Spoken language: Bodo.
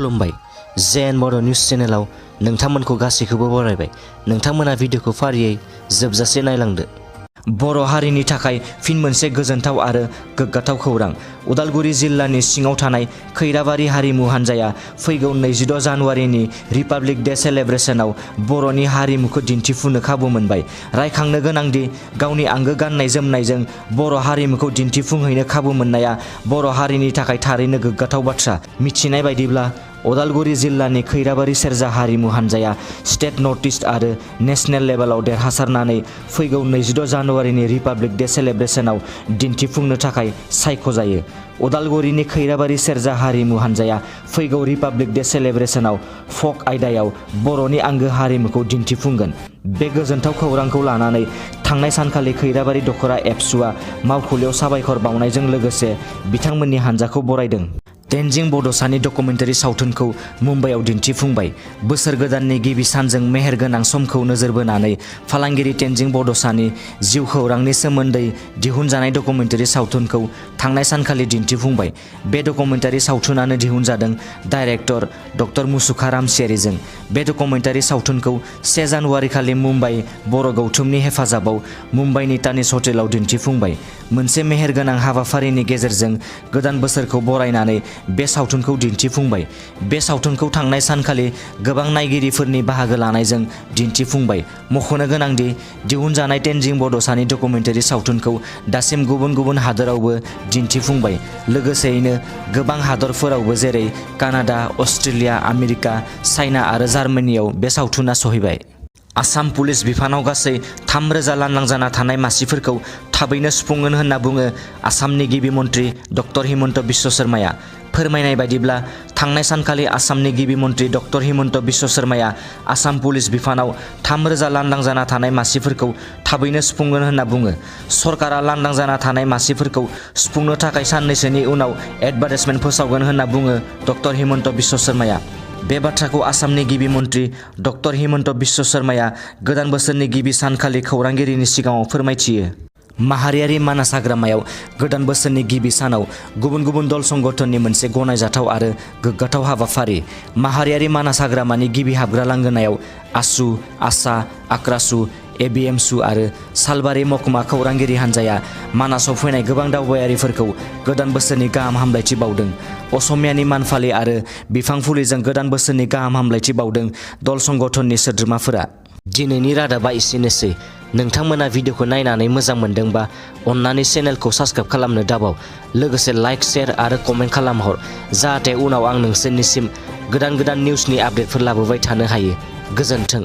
खुलुमबाय जेएन बर' निउज चेनेलाव नोंथांमोनखौ गासैखौबो बरायबाय। नोंथांमोना भिडिअखौ फारियै जोबजासे नायलांदो। बर' हारिनि थाखाय फिन मोनसे गोजोनथाव आरो गोग्गाथाव खौरां। उदालगुरि जिल्लानि सिङाव थानाय खैराबारि हारिमु हान्जाया फैगौ 26 जानुवारिनि रिपाब्लिक डे सेलेब्रेसनाव बर'नि हारिमुखौ दिन्थिफुंनो खाबु मोनबाय। रायखांनो गोनांदि गावनि आंगो गाननाय जोमनायजों बर' हारिमुखौ दिन्थिफुंहैनो खाबु मोननाया बर' हारिनि थाखाय थारैनो गोग्गाथाव बाथ्रा। मिथिनाय बायदिब्ला उदालगुरि जिल्लानि खैराबारि सेरजा हारिमु हान्जाया स्टेट नर्थ इस्ट आरो नेशनेल लेभेलाव देरहासारनानै फैगौ 26 जानुवारिनि रिपाब्लिक डे सेलेब्रेसनाव दिन्थिफुंनो थाखाय सायख'जायो। उदालगुरिनि खैराबारि सेरजा हारिमु हान्जाया फैगौ रिपाब्लिक डे सेलेब्रेसनाव फक आयदायाव बर'नि आंगो हारिमुखौ दिन्थिफुंगोन। बे गोजोनथाव खौरांखौ लानानै थांनाय सानखालि खैराबारि दख'रा एबसुआ मावखुलियाव साबायखर बावनायजों लोगोसे बिथांमोननि हान्जाखौ बरायदों। तेनजिं बड'सानि डकुमेन्टारि सावथुनखौ मुम्बाइआव दिन्थिफुंबाय। बोसोर गोदाननि गिबि सानजों मेहेरगोनां समखौ नोजोर बोनानै फालांगिरि तेनजिं बड'सानि जिउ खौरांनि सोमोन्दै दिहुनजानाय डकुमेन्टारि सावथुनखौ थांनाय सानखालि दिन्थिफुंबाय। बे डकुमेन्टारि सावथुनानो दिहुनजादों डाइरेक्टर डक्टर मुसुखा रामसियारिजों। बे डकुमेन्टारि सावथुनखौ 1 जानुवारि खालि मुम्बाइ बर' गौथुमनि हेफाजाबाव मुम्बाइनि तानिश हटेलाव दिन्थिफुंबाय। मोनसे मेहेरगोनां हाबाफारिनि गेजेरजों गोदान बोसोरखौ बरायनानै बे सावथुनखौ दिन्थिफुंबाय। बे सावथुनखौ थांनाय सानखालि गोबां नायगिरिफोरनि बाहागो लानायजों दिन्थिफुंबाय। मख'नो गोनांदि दिहुनजानाय तेनजिं बड'सानि डकुमेन्टारि सावथुनखौ दासिम गुबुन गुबुन हादोरावबो दिन्थिफुंबाय। लोगोसेयैनो गोबां हादरफोरावबो जेरै कानाडा, अस्ट्रेलिया, आमेरिका, चाइना आरो जार्मानियाव बे सावथुना सहैबाय। आसाम पुलिस बिफानाव गासै 3000 लांदां जाना थानाय मासिफोरखौ थाबैनो सुफुंगोन होनना बुङो आसामनि गिबि मन्त्रि डक्टर हिमन्त बिश्व शर्माया। फोरमायनाय बायदिब्ला थांनाय सानखालि आसामनि गिबि मन्त्रि डक्टर हिमन्त बिश्व शर्माया आसाम पुलिस बिफानाव 3000 लांदां जाना थानाय मासिफोरखौ थाबैनो सुफुंगोन होनना बुङो। सरकारा लांदां जाना थानाय मासिफोरखौ सुफुंनो थाखाय साननैसोनि उनाव एडभार्टाइजमेन्ट फोसावगोन होनना बुङो डक्टर हिमन्त बिश्व शर्माया। बे बाथ्राखौ आसामनि गिबि मन्त्रि डक्टर हिमन्त बिश्व शर्माया गोदान बोसोरनि गिबि सानखालि खौरांगिरिनि सिगाङाव फोरमायथियो। माहारियारि मानास हाग्रामायाव गोदान बोसोरनि गिबि सानाव गुबुन गुबुन दल संगठननि मोनसे गनायजाथाव आरो गोग्गाथाव हाबाफारि। माहारियारि मानास हाग्रामानि गिबि हाबग्रा लांगोनायाव आसु, आसा, आक्रासु, एबिएमसु आरो सालबारि महकुमा खौरांगिरि हान्जाया मानासाव फैनाय गोबां दावबायारिफोरखौ गोदान बोसोरनि गाहाम हामलायथि बावदों। असमियानि मानफालि आरो बिफां फुलिजों गोदान बोसोरनि गाहाम हामलायथि बावदों दल संगठननि सोद्रोमाफोरा। दिनैनि रादाबा एसेनोसै। नोंथांमोना भिडिअखौ नायनानै मोजां मोनदोंबा अन्नानै चेनेलखौ साबस्क्राइब खालामनो दाबाव। लोगोसे लाइक, शेयार आरो कमेन्ट खालामहर जाहाथे उनाव आं नोंसोरनिसिम गोदान निउसनि आपडेटफोर लाबोबाय थानो हायो। गोजोन्थों।